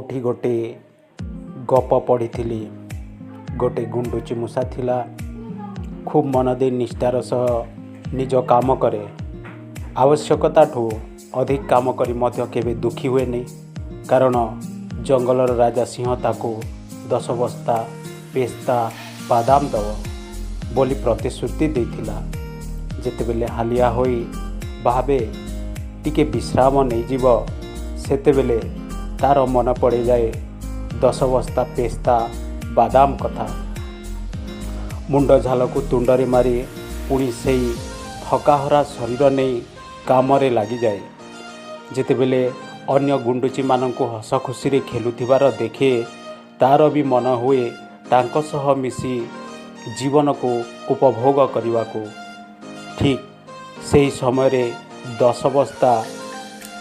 କେଉଁଠି ଗୋଟେ ଗପ ପଢ଼ିଥିଲି। ଗୋଟେ ଗୁଣ୍ଡୁଚି ମୂଷା ଥିଲା। ଖୁବ୍ ମନ ଦେଇ ନିଷ୍ଠାର ସହ ନିଜ କାମ କରେ। ଆବଶ୍ୟକତାଠୁ ଅଧିକ କାମ କରି ମଧ୍ୟ କେବେ ଦୁଃଖୀ ହୁଏନି, କାରଣ ଜଙ୍ଗଲର ରାଜା ସିଂହ ତାକୁ 10 ବସ୍ତା ପେସ୍ତା ବାଦାମ ଦେବ ବୋଲି ପ୍ରତିଶ୍ରୁତି ଦେଇଥିଲା। ଯେତେବେଳେ ହାଲିଆ ହୋଇ ଭାବେ ଟିକେ ବିଶ୍ରାମ ନେଇଯିବ, ସେତେବେଳେ ତା'ର ମନେ ପଡ଼ିଯାଏ 10 ବସ୍ତା ପେସ୍ତା ବାଦାମ କଥା। ମୁଣ୍ଡ ଝାଳକୁ ତୁଣ୍ଡରେ ମାରି ପୁଣି ସେଇ ଥକାହରା ଶରୀର ନେଇ କାମରେ ଲାଗିଯାଏ। ଯେତେବେଳେ ଅନ୍ୟ ଗୁଣ୍ଡୁଚିମାନଙ୍କୁ ହସ ଖୁସିରେ ଖେଳୁଥିବାର ଦେଖେ, ତା'ର ବି ମନ ହୁଏ ତାଙ୍କ ସହ ମିଶି ଜୀବନକୁ ଉପଭୋଗ କରିବାକୁ। ଠିକ୍ ସେହି ସମୟରେ 10 ବସ୍ତା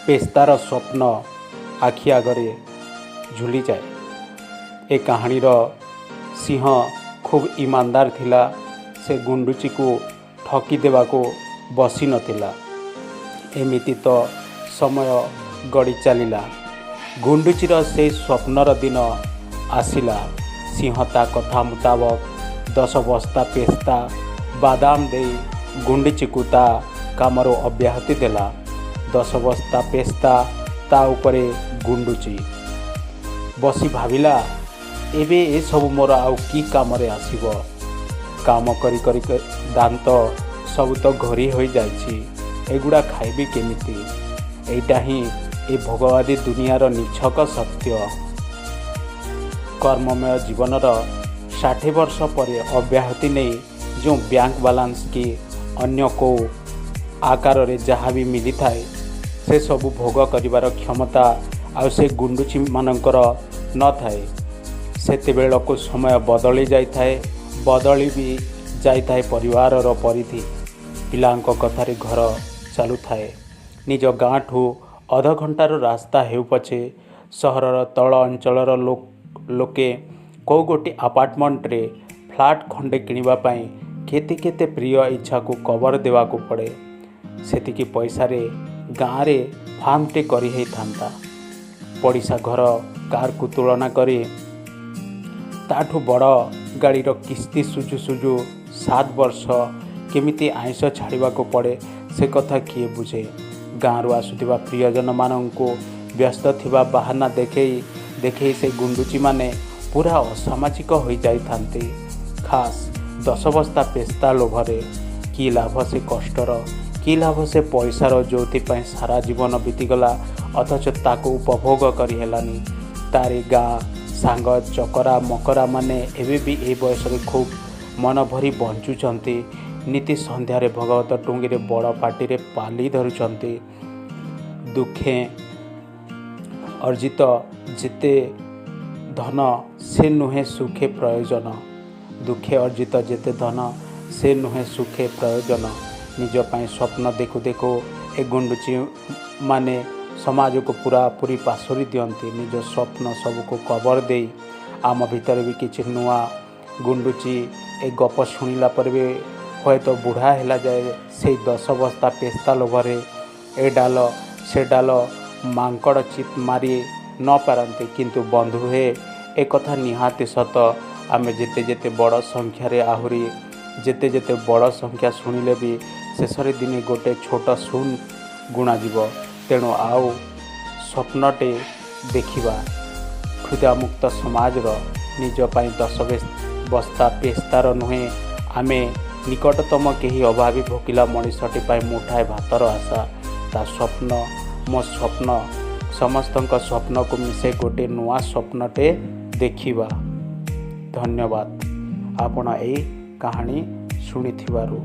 ପେସ୍ତାର ସ୍ୱପ୍ନ ଆଖି ଆଗରେ ଝୁଲିଯାଏ। ଏ କାହାଣୀର ସିଂହ ଖୁବ୍ ଇମାନଦାର ଥିଲା। ସେ ଗୁଣ୍ଡୁଚିକୁ ଠକି ଦେବାକୁ ବସିନଥିଲା। ଏମିତି ତ ସମୟ ଗଡ଼ି ଚାଲିଲା। ଗୁଣ୍ଡୁଚିର ସେଇ ସ୍ୱପ୍ନର ଦିନ ଆସିଲା। ସିଂହ ତା କଥା ମୁତାବକ 10 ବସ୍ତା ପେସ୍ତା ବାଦାମ ଦେଇ ଗୁଣ୍ଡୁଚିକୁ ତା କାମରୁ ଅବ୍ୟାହତି ଦେଲା। 10 ବସ୍ତା ପେସ୍ତା, ତା ଉପରେ ଗୁଣ୍ଡୁଚି ବସି ଭାବିଲା, ଏବେ ଏସବୁ ମୋର ଆଉ କି କାମରେ ଆସିବ? କାମ କରି କରି ଦାନ୍ତ ସବୁ ତ ଘୋରି ହୋଇଯାଇଛି, ଏଗୁଡ଼ା ଖାଇବି କେମିତି? ଏଇଟା ହିଁ ଏ ଭୋଗବାଦୀ ଦୁନିଆର ନିଛକ ସତ୍ୟ। କର୍ମମୟ ଜୀବନର 60 ବର୍ଷ ପରେ ଅବ୍ୟାହତି ନେଇ ଯେଉଁ ବ୍ୟାଙ୍କ ବାଲାନ୍ସ କି ଅନ୍ୟ କେଉଁ ଆକାରରେ ଯାହା ବି ମିଳିଥାଏ, ସେସବୁ ଭୋଗ କରିବାର କ୍ଷମତା ଆଉ ସେ ଗୁଣ୍ଡୁଚିମାନଙ୍କର ନଥାଏ। ସେତେବେଳକୁ ସମୟ ବଦଳି ଯାଇଥାଏ, ବଦଳି ବି ଯାଇଥାଏ ପରିବାରର ପରିଧି। ପିଲାଙ୍କ କଥାରେ ଘର ଚାଲୁଥାଏ। ନିଜ ଗାଁଠୁ ଅଧଘଣ୍ଟାର ରାସ୍ତା ହେଉ ପଛେ ସହରର ତଳ ଅଞ୍ଚଳର ଲୋକେ କେଉଁ ଗୋଟିଏ ଆପାର୍ଟମେଣ୍ଟରେ ଫ୍ଲାଟ୍ ଖଣ୍ଡେ କିଣିବା ପାଇଁ କେତେ କେତେ ପ୍ରିୟ ଇଚ୍ଛାକୁ କବର ଦେବାକୁ ପଡ଼େ। ସେତିକି ପଇସାରେ ଗାଁରେ ଫାର୍ମଟେ କରି ହେଇଥାନ୍ତା। ପଡ଼ିଶା ଘର କାରକୁ ତୁଳନା କରି ତାଠୁ ବଡ଼ ଗାଡ଼ିର କିସ୍ତି ସୁଝୁ ସୁଝୁ 7 ବର୍ଷ କେମିତି ଆଇଁଷ ଛାଡ଼ିବାକୁ ପଡ଼େ, ସେ କଥା କିଏ ବୁଝେ? ଗାଁରୁ ଆସୁଥିବା ପ୍ରିୟଜନମାନଙ୍କୁ ବ୍ୟସ୍ତ ଥିବା ବାହାନା ଦେଖେଇ ଦେଖେଇ ସେ ଗୁଣ୍ଡୁଚିମାନେ ପୁରା ଅସାମାଜିକ ହୋଇଯାଇଥାନ୍ତି, ଖାସ୍ 10 ବସ୍ତା ପେସ୍ତା ଲୋଭରେ। କି ଲାଭ ସେ କଷ୍ଟର, କି ଲାଭ ସେ ପଇସାର, ଯେଉଁଥିପାଇଁ ସାରା ଜୀବନ ବିତିଗଲା ଅଥଚ ତାକୁ ଉପଭୋଗ କରି ହେଲାନି? ତାରି ଗାଁ ସାଙ୍ଗ ଚକରା ମକରା ମାନେ ଏବେ ବି ଏ ବୟସରେ ଖୁବ୍ ମନ ଭରି ବଞ୍ଚୁଛନ୍ତି। ନିତି ସନ୍ଧ୍ୟାରେ ଭଗବତ ଟୁଙ୍ଗିରେ ବଡ଼ ପାଟିରେ ପାଲି ଧରୁଛନ୍ତି। ଦୁଃଖେ ଅର୍ଜିତ ଯେତେ ଧନ, ସେ ନୁହେଁ ସୁଖେ ପ୍ରୟୋଜନ। ଦୁଃଖେ ଅର୍ଜିତ ଯେତେ ଧନ, ସେ ନୁହେଁ ସୁଖେ ପ୍ରୟୋଜନ। ନିଜ ପାଇଁ ସ୍ୱପ୍ନ ଦେଖୁ ଦେଖୁ ଏ ଗୁଣ୍ଡୁଚି ମାନେ ସମାଜକୁ ପୁରାପୁରି ପାଶୋରି ଦିଅନ୍ତି, ନିଜ ସ୍ୱପ୍ନ ସବୁକୁ କବର ଦେଇ। ଆମ ଭିତରେ ବି କିଛି ନୂଆ ଗୁଣ୍ଡୁଚି ଏ ଗପ ଶୁଣିଲା ପରେ ବି ହୁଏତ ବୁଢ଼ା ହେଲା ଯାଏ ସେଇ 10 ବସ୍ତା ପେସ୍ତା ଲୋଭରେ ଏ ଡାଲ ସେ ଡାଲ ମାଙ୍କଡ଼ ଚିତ୍ ମାରି ନ ପାରନ୍ତି। କିନ୍ତୁ ବନ୍ଧୁ ହେ, ଏକଥା ନିହାତି ସତ, ଆମେ ଯେତେ ଯେତେ ବଡ଼ ସଂଖ୍ୟାରେ ଆହୁରି ଯେତେ ଯେତେ ବଡ଼ ସଂଖ୍ୟା ଶୁଣିଲେ ବି ଶେଷରେ ଦିନେ ଗୋଟେ ଛୋଟ ଶୂନ ଗୁଣାଯିବ। ତେଣୁ ଆଉ ସ୍ୱପ୍ନଟେ ଦେଖିବା କ୍ଷୁଧାମୁକ୍ତ ସମାଜର, ନିଜ ପାଇଁ 10 ବସ୍ତା ପେସ୍ତାର ନୁହେଁ, ଆମେ ନିକଟତମ କେହି ଅଭାବୀ ଭୋକିଲା ମଣିଷଟି ପାଇଁ ମୁଠାଏ ଭାତର ଆଶା। ତା ସ୍ୱପ୍ନ, ମୋ ସ୍ୱପ୍ନ, ସମସ୍ତଙ୍କ ସ୍ୱପ୍ନକୁ ମିଶାଇ ଗୋଟେ ନୂଆ ସ୍ୱପ୍ନଟେ ଦେଖିବା। ଧନ୍ୟବାଦ ଆପଣ ଏଇ କାହାଣୀ ଶୁଣିଥିବାରୁ।